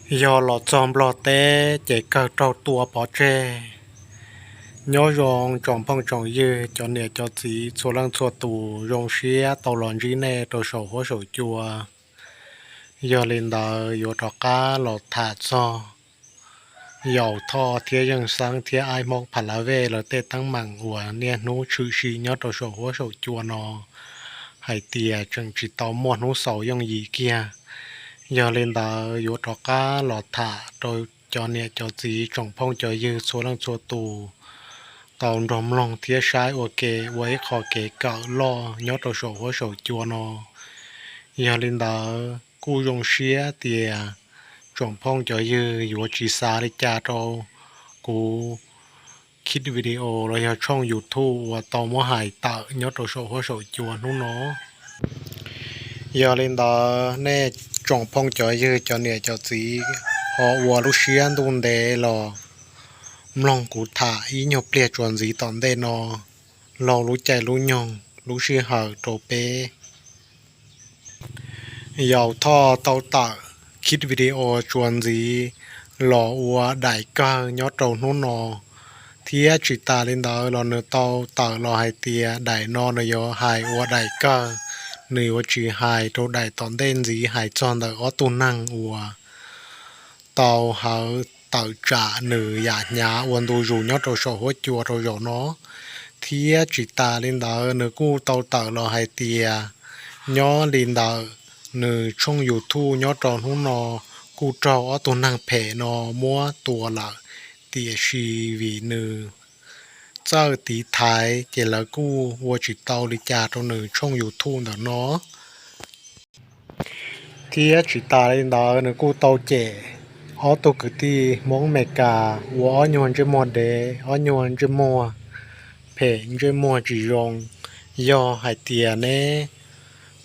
Yog los txog Nplog teb ces kawg raug tua pov tseg. Nyob zoo tsoom phooj tsoom ywg, cov niam cov txiv txhua leej txhua tus, zoo siab tau los ntsib nej rau saum huab saum cua. Yog li ntawd yuav rov qab los tham txog Yau Thoj thiab Zeej Xeeb thiab Aib Hmoob Pha La Vej lawv tej teeb meem uas niaj hnub tshwm sim nyob rau saum huab saum cua no hais tias tseem tsis tau muaj hnub xaus yooj yim kiag. Yog li ntawd yuav rov qab los tham rau cov niam cov txiv tsoom phooj cov ywg txhua leej txhua tus tau nrog mloog thiab saib ua ke, ua ib qho kev kawm loj nyob rau saum huab saum cua no. Yog li ntawd kuj zoo siab tias tsoom phooj cov ywg yuav tsis xav li cas rau kuv khib video los yog tshooj YouTube uas tau muab hais tawm nyob rau saum huab saum cua hnub no. Yog li ntawd nej tsoom phooj cov ywg, cov niam cov txiv, ho ua lub siab ntuj ntev los mloog kuv tham ib nyuag pliag tsuas ntxiv tom ntej no, laug lub caij lub nyoog lub sij hawm rau peb. Yau Thoj tau tawm khib video tsuas ntxiv los ua daim kawg nyob rau hnub no, thiab tsis tas li ntawd los nws tau tawm los hais tias daim no nws yuav hais ua daim kawg, nws yuav tsis hais rau daim tom ntej ntxiv hais txog ntawm ob tug neeg uas tau hawv tawm tsam nws yam hnyav ua ntu zus nyob rau saum huab cua rau zaum no. Thiab tsis tas li ntawd nws kuj tau tawm los hais tias nyob li ntawm nws tshooj YouTube nyob rau hnub no kuj raug ob tug neeg phem no muab tua lawm, tiam sis vim nws txawj tiv thaiv ces lawv kuj ua tsis tau li cas rau nws tshooj YouTube ntawm no. Thiab tsis tas li ntawd nws kuj tau cem ob tug kwv tij Hmoob Meskas ua ob nyuag ntsej muag dev, ob nyuag ntsej muag phem, ntsej muag tsis zoo. Yog hais tias neb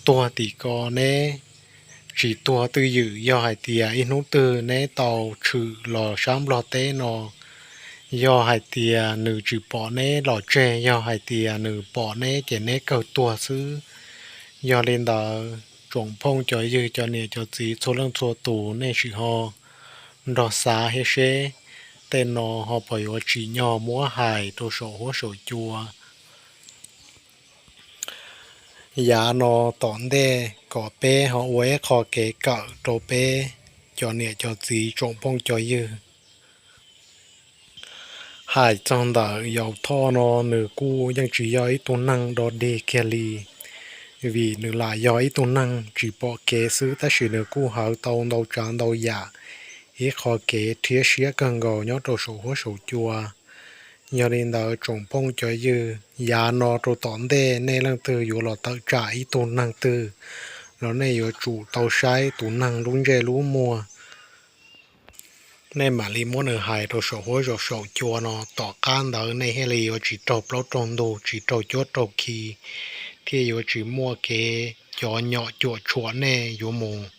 tuag tim ko neb tsis tuag twj ywm, yog hais tias ib hnub twg neb tau tshwm los sab Nplog teb no, yog hais tias nws tsis pom neb los tseg, yog hais tias nws pom neb ces neb kawg tuag xwb. Yog li ntawd tsoom phooj cov ywg, cov niam cov txiv txhua leej txhua tus, nej sim ho nrog xav thiab seb tej no ho puas yuav tsim nyog muab hais rau saum huab saum cua yav no tom ntej kom peb ho ua ib qho kev kawm rau peb cov niam cov txiv tsoom phooj cov ywg. Hais txog ntawm Yau Thoj no, nws kuj yeej tsis yog ib tug neeg dog dig kiag li, vim nws lam yog ib tug neeg tsis pom kev xwb, tab sis nws kuj hawv tau ntau tsav ntau yam, ib qho kev rhiab siab kawg nkaus nyob rau saum huab saum cua. Yog li ntawd tsoom phooj cov ywg, yav no rau tom ntej nej leej twg yuav los tawm tsam ib tug neeg twg los nej yuav tsum tau saib tus neeg lub ntsej lub muag, nej mam li muab nws hais rau saum huab saum cua no, tom qab ntawd nej thiaj li yuav tsis raug plaub raug ntug, tsis raug cuab raug khi, thiaj yuav tsis muaj kev cov nyom cuam tshuam nej yuav mus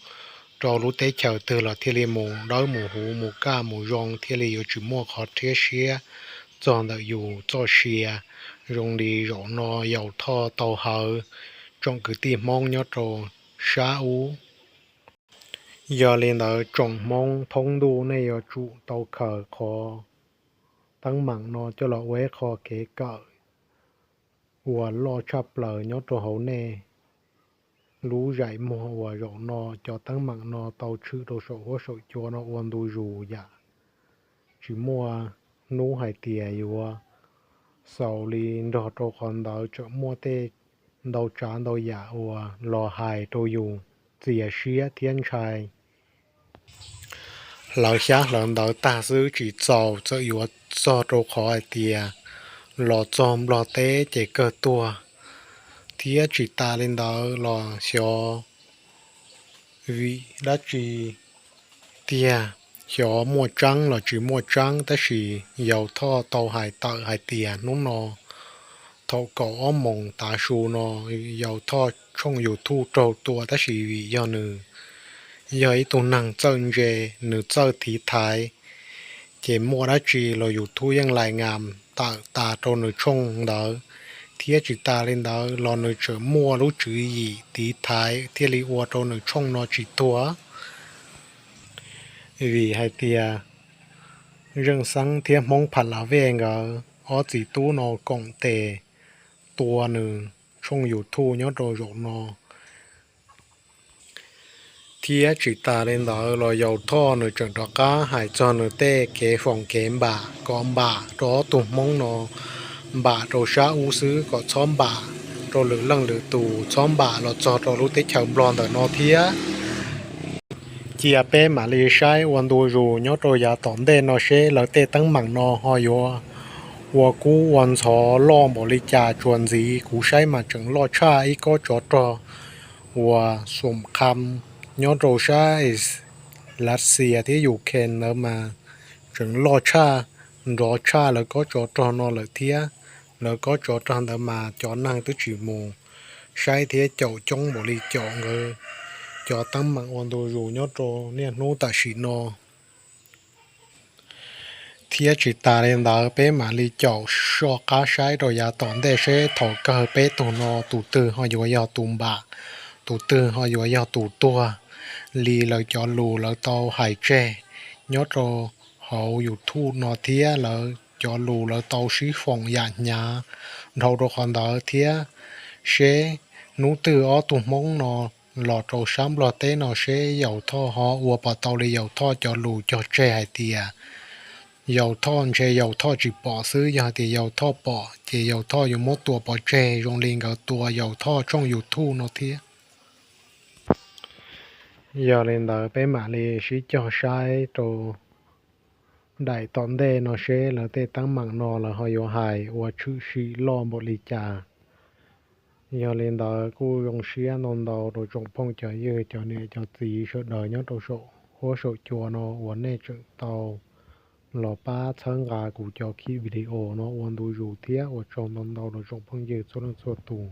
rau lub teb chaws twg los thiaj li mus dawb mus huv, mus kaj mus zoo, thiaj li yuav tsis muaj qhov rhiab siab txog ntawm yus txoj sia zoo li zaum no Yau Thoj tau hawv tsoom kwv tij Hmoob nyob rau sab ub. Yog li ntawd tsoom Hmoob thoob ntuj, nej yuav tsum tau khaws qhov teeb meem no coj los ua ib qho kev kawm uas loj tshaj plaws nyob rau hauv nej lub zaim muag uas zaum no cov teeb meem no tau tshwm rau saum huab saum cua no ua ntu zus yam tsis muaj hnub hais tias yuav xaus li, nrog rau qhov ntawd tseem muaj tej ntau tsav ntau yam uas los hais rau yus txias siab thiab ntshai hlawv xyab hlawv ntawv tag xwb tsis txaus, txawm yuav txog rau qhov hais tias los txog Nplog teb ces kawg tuag. Thiab tsis tas li ntawd los xyov vim dab tsi tiag, xyov muaj tseeb los tsis muaj tseeb, tab sis Yau Thoj tau hais tawm hais tias hnub no thaum kaum ob moos tav su no, Yau Thoj tshooj YouTube raug tua, tab sis vim yog nws yog ib tug neeg txawj ntse, nws txawj tiv thaiv, ces muaj dab tsi los YouTube yeej lais ngas tawm tas rau nws tshooj ntawd. Thiab tsis tas li ntawd los nws tseem muaj lub tswv yim tiv thaiv thiaj li ua rau nws tshooj no tsis tuag. Vim hais tias Zeej Xeeb thiab Hmoob Pha La Vej nkawd ob txiv tub no koom tes tua nws tshooj YouTube nyob rau zaum no. Thiab tsis tas li ntawd los Yau Thoj nws tseem rov qab hais txog nws tej kev foom kev npam kom npam rau ob tug Hmoob no, npam rau sab ub xwb kom txhob npam rau lwm leej lwm tus, txhob npam los txog rau lub teb chaws Nplog ntawm no thiab. Cia peb mam li saib ua ntu zus nyob rau yav tom ntej no seb lawv tej teeb meem no ho yuav ua kub ua ntxhov loj npaum li cas. Tsuas ntxiv kuv saib mas tseem loj tshaj ib kob tsov rog uas Xum Kham nyob rau sab Lav Xias thiab Ukraine ntawd mas tseem loj tshaj, nrov tshaj lawv kob tsov rog no lawm thiab. Lawv kob tsov rog ntawd mas cov neeg twb tsis mus saib thiab caum coob npaum li caum nkawd cov teeb meem ua ntu zus nyob rau niaj hnub tam sim no. Thiab tsis tas li ntawd peb mam li caum soj qab saib rau yav tom ntej seb thaum kawg peb tug no tus twg ho yuav yog tus npam, tus twg ho yuav yog tus tuag li lawv cov lus lawv tau hais tseg nyob rau hauv YouTube no thiab lawv cov lus lawv tau sib foom yam hnyav dhau rau qhov ntawd thiab. Seb hnub twg ob tug Hmoob no los rau sab Nplog teb no seb Yau Thoj ho ua puas tau li Yau Thoj cov lus cog tseg hais tias Yau Thoj ntshe Yau Thoj tsis pom xwb, yog hais tias Yau Thoj pom ces Yau Thoj yuav muab tua pov tseg zoo li nkawd tua Yau Thoj tshooj YouTube no thiab. Yog li ntawd peb mam li sib cog saib rau daim tom ntej no seb lawv tej teeb meem no lawv ho yuav hais ua tshwm sim loj npaum li cas. Yog li ntawd kuj zoo siab ntau ntau rau tsoom phooj cov ywg cov niam cov txiv sawv daws nyob rau saum huab saum cua no uas nej tseem tau los pab txhawb nqa kuv cov video no ua ntu zus thiab ua tsaug ntau ntau rau tsoom phooj ywg txhua leej txhua tus.